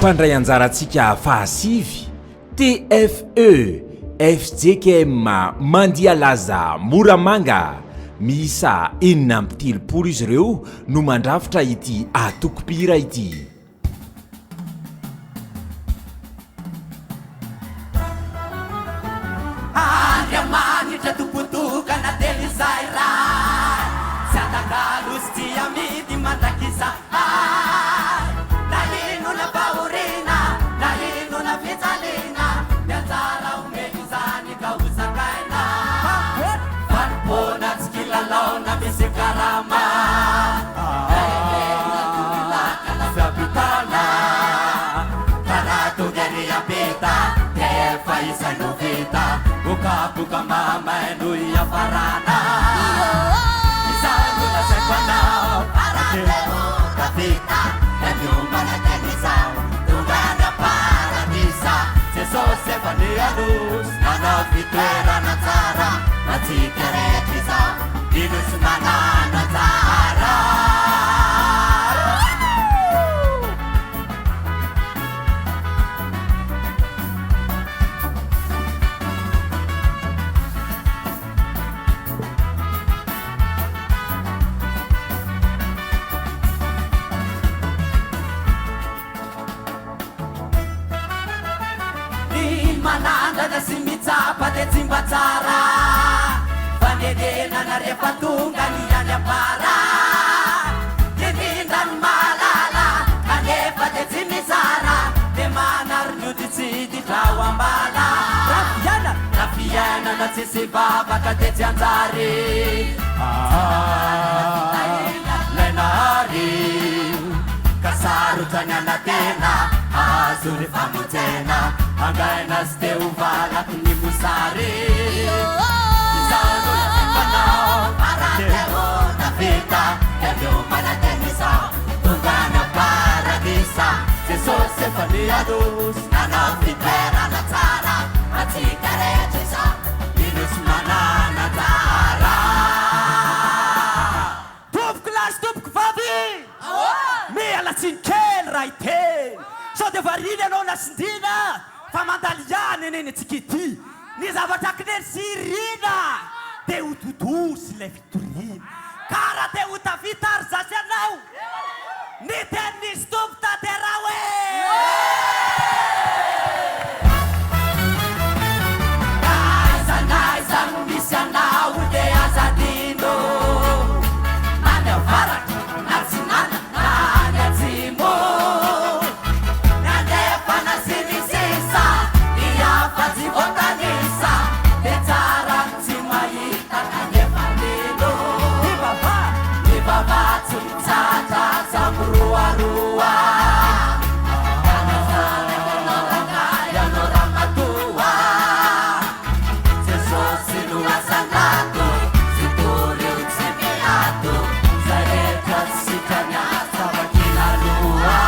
Mpandray anjarantsika fahasivy, TFE, fjkm Mandialaza Moramanga. Miisa 36 izy ireo no mandrafitra ity antokom-pihira ity. Andriamanitra Tompo tokana telo izay Ray Tsy atakalo sy tsy amidy mandrakizay Na inona fahoriana na inona fijaliana Ny anjara omeny izany ka ho zakaina Fanompoana tsy kilalao na misy karama Fiampitana Ka raha tonga ery ampita Dia efa izay no vita Bokaboka mahamay no hiafarana Izaho no lazaiko anao Fa raha te ho tafita Dia miomana teny izaho Tonga any am-paradisa Jesosy efa nialoha Nanao fitoerana tsara ho antsika rehetra izao Mino sy manana anjara. Ny manandrana sy mitsapa dia tsy mba tsara Fanenenana rehefa tonga ny any am-para Indrindra ny mahalala kanefa dia tsy mizara Dia manary ny ody tsy hiditra ao am-bala Raha fiainana, raha fiainana tsisy vavaka dia tsy hanjary Ah, 'lay nahary Ka sarotra ny hanantena hahazo ny famonjena Angaina sy te ho valaky ny mosary Izaho no lazaiko anao fa raha te ho tafita Dia miomana teny izaho tonga any am-paradisa Jesosy efa nialoha sy nanao fitoerana tsara Antsika rehetra izao mino sy manana anjara. Tompoko lahy sy tompoko vavy! Miala tsiny kely raha hiteny sao dia variana ianao na sindriana fa mandalo ihany anie ny antsika ity. Ny zavatra kinendry sy irina dia ho tontosa ilay fitoriana. Ka raha te ho tafita ary zasy ianao, ny tenin'izy Tompo tanteraho e! Na aiza na aiza no misy anao dia aza adino Na any avaratra na atsinanana na any atsimo Ny andrefana sy ny sisa Ny hafa tsy voatanisa Dia tsara ny tsy mahita kanefa mino Mivavaha tsy mitsahatra aza miroaroa Ianao rangahy, ianao ramatoa Jesosy no asandrato Tsy torio tsy miato Zay rehetra tsy sitrany aza vakina loha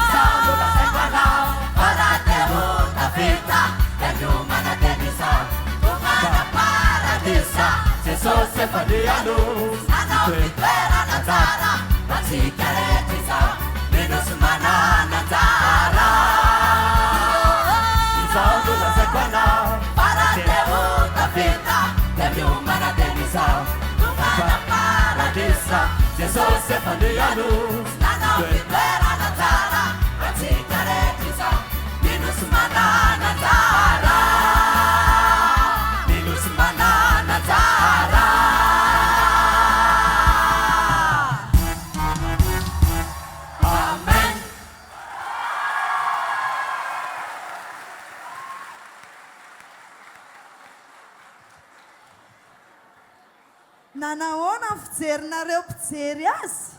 Izaho no lazaiko anao fa raha te ho tafita dia miomana teny izao Tonga any am-paradisa Jesosy efa nialoha Nanao fitoerana tsara ho antsika rehetra izao Mino sy manana anjara Izaho no lazaiko anao fa raha te ho tafita dia miomana teny izao Tonga any am-paradisa Jesosy efa nialoha Nanao fitoerana tsara ho antsika rehetra izao Mino sy manana anjara Mino sy manana anjara Amen. Nanahoana ny fijerinareo mpijery azy?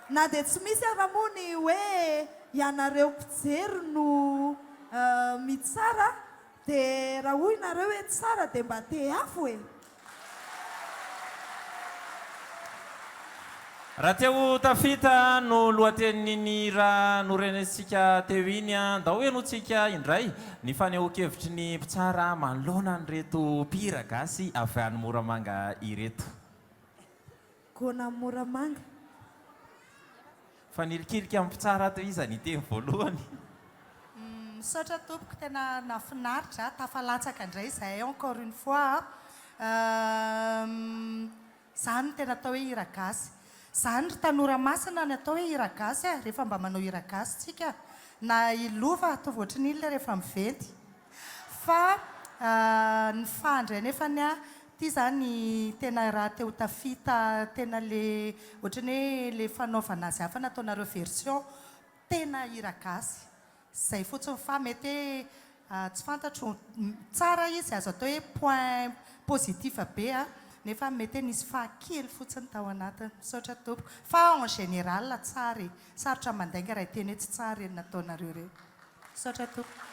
Na dia tsy misy ara moa ny hoe ianareo mpijery no mitsara dia raha hoy nareo hoe tsara dia mba tehafo e! Raha te ho tafita no lohatenin'iny hira norenesintsika teo iny, ndao henointsika indray ny fanehoan-kevitry ny mpitsara manoloana an'ireto mpihira gasy avy any Moramanga ireto. Gona Moramanga. Fanilikilika amin'ny mpitsara ato iza niteny voalohany? Misaotra tompoko tena nafinaritra, tafalatsaka indray izahay encore une fois a. Zany no tena atao hoe hira gasy. Zany ry tanora masina ny atao hoe hira gasy a, rehefa mba manao hira gasy tsika na i Lova ataovy ohatry ny inona rehefa miventy. Fa ny fa ndray nefany a, ty zany tena raha te ho tafita tena le ohatry ny hoe le fanaovana azy hafa nataonareo version tena hira gasy. Zay fotsiny fa mety hoe tsy fantatro, tsara izy azo atao hoe point positif be a, nefa mety hoe nisy faha kely fotsiny tao anatiny. Misaotra tompoko. Fa en général tsara e. Sarotra mandainga raha hiteny hoe tsy tsara ireny nataonareo ireny. Misaotra tompoko.